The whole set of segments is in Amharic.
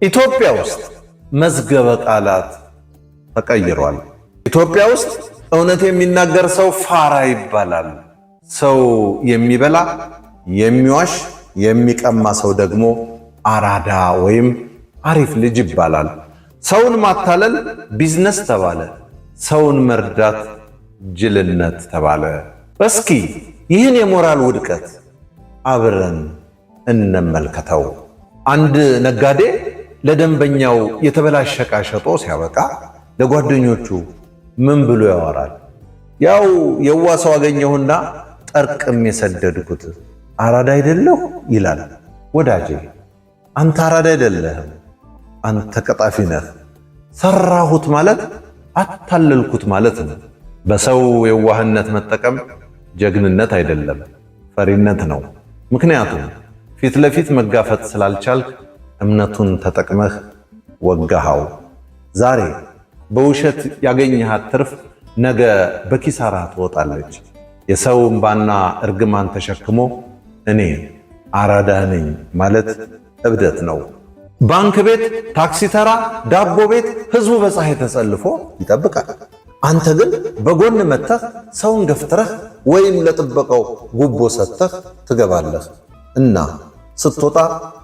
ኢትዮጵያ ውስጥ መዝገበ ቃላት ተቀይሯል። ኢትዮጵያ ውስጥ እውነት የሚናገር ሰው ፋራ ይባላል። ሰው የሚበላ፣ የሚዋሽ፣ የሚቀማ ሰው ደግሞ አራዳ ወይም አሪፍ ልጅ ይባላል። ሰውን ማታለል ቢዝነስ ተባለ። ሰውን መርዳት ጅልነት ተባለ። እስኪ ይህን የሞራል ውድቀት አብረን እንመልከተው። አንድ ነጋዴ ለደንበኛው የተበላሸ ዕቃ ሸጦ ሲያበቃ ለጓደኞቹ ምን ብሎ ያወራል? ያው የዋ ሰው አገኘሁና ጠርቅም የሰደድኩት አራዳ አይደለሁ ይላል። ወዳጄ፣ አንተ አራዳ አይደለህም፣ አንተ ቀጣፊ ነህ። ሰራሁት ማለት አታለልኩት ማለት ነው። በሰው የዋህነት መጠቀም ጀግንነት አይደለም፣ ፈሪነት ነው። ምክንያቱም ፊት ለፊት መጋፈጥ ስላልቻልክ እምነቱን ተጠቅመህ ወጋሃው። ዛሬ በውሸት ያገኘሃት ትርፍ ነገ በኪሳራ ትወጣለች። የሰው እምባና እርግማን ተሸክሞ እኔ አራዳ ነኝ ማለት እብደት ነው። ባንክ ቤት፣ ታክሲ ተራ፣ ዳቦ ቤት ህዝቡ በፀሐይ ተሰልፎ ይጠብቃል። አንተ ግን በጎን መተህ ሰውን ገፍትረህ ወይም ለጥበቃው ጉቦ ሰጥተህ ትገባለህ እና ስትወጣ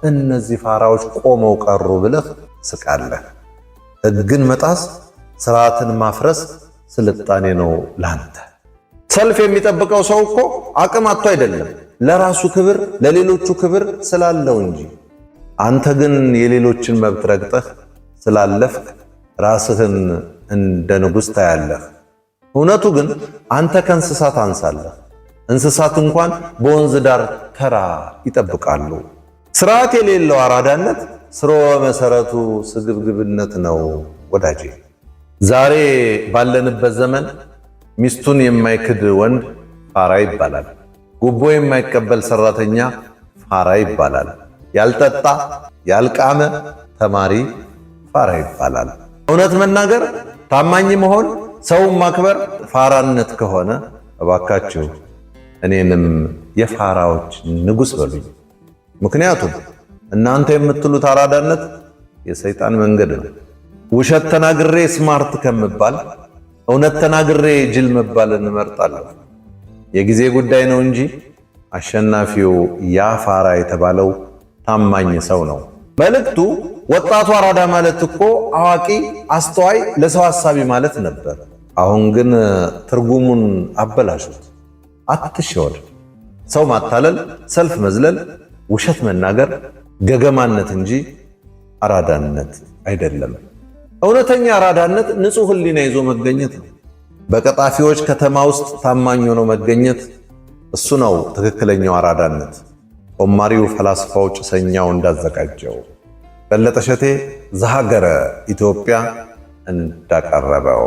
እነዚህ ፋራዎች ቆመው ቀሩ ብለህ ስቃለህ። ሕግን መጣስ፣ ስርዓትን ማፍረስ ስልጣኔ ነው ላንተ። ሰልፍ የሚጠብቀው ሰው እኮ አቅም አጥቶ አይደለም፣ ለራሱ ክብር ለሌሎቹ ክብር ስላለው እንጂ። አንተ ግን የሌሎችን መብት ረግጠህ ስላለፍክ ራስህን እንደ ንጉሥ ታያለህ። እውነቱ ግን አንተ ከእንስሳት አንሳለህ። እንስሳት እንኳን በወንዝ ዳር ተራ ይጠብቃሉ። ስርዓት የሌለው አራዳነት ስርወ መሰረቱ ስግብግብነት ነው ወዳጄ። ዛሬ ባለንበት ዘመን ሚስቱን የማይክድ ወንድ ፋራ ይባላል። ጉቦ የማይቀበል ሰራተኛ ፋራ ይባላል። ያልጠጣ ያልቃመ ተማሪ ፋራ ይባላል። እውነት መናገር፣ ታማኝ መሆን፣ ሰውን ማክበር ፋራነት ከሆነ እባካችሁ እኔንም የፋራዎች ንጉሥ በሉኝ። ምክንያቱም እናንተ የምትሉት አራዳነት የሰይጣን መንገድ ነው። ውሸት ተናግሬ smart ከምባል እውነት ተናግሬ ጅል መባልን እመርጣለሁ። የጊዜ ጉዳይ ነው እንጂ አሸናፊው ያ ፋራ የተባለው ታማኝ ሰው ነው። መልእክቱ ወጣቱ አራዳ ማለት እኮ አዋቂ፣ አስተዋይ፣ ለሰው ሐሳቢ ማለት ነበር። አሁን ግን ትርጉሙን አበላሹት። አትሸወድ። ሰው ማታለል፣ ሰልፍ መዝለል፣ ውሸት መናገር ገገማነት እንጂ አራዳነት አይደለም። እውነተኛ አራዳነት ንጹሕ ሕሊና ይዞ መገኘት ነው። በቀጣፊዎች ከተማ ውስጥ ታማኝ ሆኖ መገኘት፣ እሱ ነው ትክክለኛው አራዳነት። ኦማሪው ፈላስፋው ጭሰኛው እንዳዘጋጀው፣ በለጠ ሸቴ ዘሀገረ ኢትዮጵያ እንዳቀረበው።